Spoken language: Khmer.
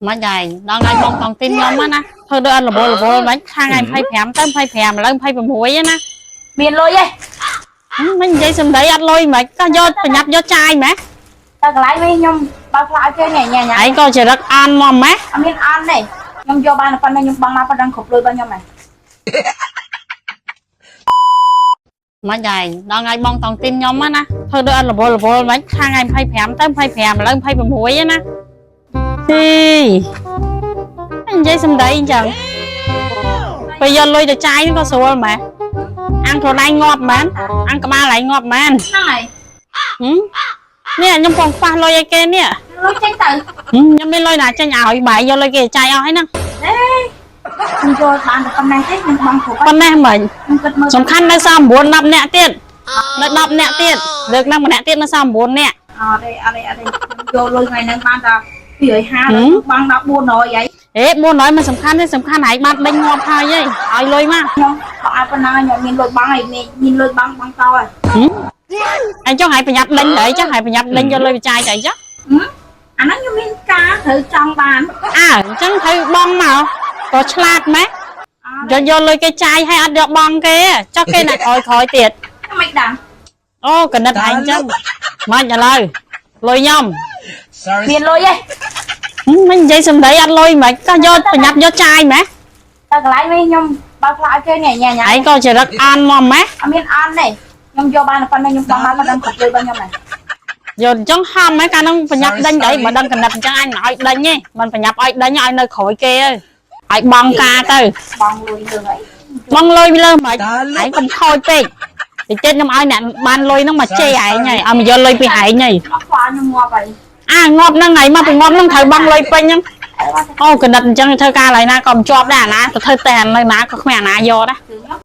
មិនដែរដល់ថ្ងៃបងតង់ទីនខ្ញុំណាធ្វើដូចអត់រវល់រវល់មិនខាងថ្ងៃ25ទៅ25ឥឡូវ26ណា មានលុយទេ មិននិយាយសំដីអត់លុយមិនក៏យកប្រញាប់យកចាយម៉េះ តែកន្លែងនេះខ្ញុំបើផ្លាកគេញ៉ែញ៉ែញ៉ែ ឯងក៏ចរិតអានមកម៉េះ អត់មានអន់ទេខ្ញុំយកបានតែប៉ុណ្្នេះខ្ញុំបង់មកប៉ុណ្ណឹងគ្រប់លុយរបស់ខ្ញុំហ៎ មិនដែរដល់ថ្ងៃបងតង់ទីនខ្ញុំណាធ្វើដូចអត់រវល់រវល់មិនខាងថ្ងៃ25ទៅ25ឥឡូវ26ណាទីនិយាយសំដីអញ្ចឹងពេលយកលុយទៅចាយក៏ស្រួលម៉េះអាំងខ្លួនឯងងាប់មែនអាំងក្បាលឯងងាប់មែន ហ្នឹងហើយ ហឹមនេះខ្ញុំកំខ្វះលុយឲ្យគេនេះ លុយចេញទៅ ហឹមខ្ញុំមានលុយណាចេញឲ្យបាយយកលុយគេចាយអស់ហើយហ្នឹង អេខ្ញុំយកបានតែប៉ុណ្ណេះទេខ្ញុំបង់គ្រប់ ប៉ុណ្ណេះមិញ ខ្ញុំគិតមើល សំខាន់នៅសល់9 10នាក់ទៀតនៅ10នាក់ទៀតលើកហ្នឹងម្នាក់ទៀតនៅសល់9នាក់ អត់ទេអត់ទេអត់ទេខ្ញុំយកលុយថ្ងៃហ្នឹងបានតែ250បង់ដល់400អី អេ400មិនសំខាន់ទេសំខាន់ឯងបានដេញងាប់ហើយហីឲ្យលុយមក ខ្ញុំបង់ឲ្យប៉ុណ្ណឹងខ្ញុំមានលុយបង់ហើយមានលុយបង់បង់តហើយ ហឹមឯងចង់ឲ្យប្រញាប់ដេញទៅអីចង់ឲ្យប្រញាប់ដេញយកលុយទៅចាយទៅអីចុះ អាហ្នឹងខ្ញុំមានការត្រូវចង់បាន អើអញ្ចឹងត្រូវបងមកក៏ឆ្លាតម៉េះយកយកលុយគេចាយឲ្យអត់យកបងគេចុះគេណាក្រោយក្រោយទៀត មិនដឹង អូកណិតឯងចឹងមិនឥឡូវលុយខ្ញុំ Sorry. មានលុយទេ ហឹមមិននិយាយសំដីអត់លុយមិនក៏យកប្រញាប់យកចាយម៉េះ តែកន្លែងនេះខ្ញុំបើផ្លាកគេញ៉ែញ៉ែញ៉ែ ឯងក៏ចរិតអានមកម៉េះ អត់មានអន់ទេខ្ញុំយកបានតែប៉ុណ្្នេះខ្ញុំបង់មកប៉ុណ្្នឹងគ្រប់លុយរបស់ខ្ញុំហ៎ យកអញ្ចឹងហំហ្នឹងកាលហ្នឹងប្រញាប់ដេញទៅបើដឹងកណិតអញ្ចឹងអញមិនឲ្យដេញទេមិនប្រញាប់ឲ្យដេញឲ្យនៅក្រោយគេហើយឲ្យបងការទៅ បងលុយលើអី បងលុយលើមិនឯងកុំខូចពេកតិចទៀតខ្ញុំឲ្យអ្នកបានលុយហ្នឹងមកជេរឯងហើយឲ្យមកយកលុយពីឯងហើយ អត់ខ្វល់ខ្ញុំងាប់ហើយ អាងាប់ហ្នឹងហើយមកពីងាប់ហ្នឹងត្រូវបងលុយពេញហ្នឹងអូកណិតអញ្ចឹងធ្វើការឡើយណាក៏មិនជាប់ដែរអាណាទៅធ្វើតែនៅណាក៏គ្មានអាណាយកដែរ គឺខ្ញុំ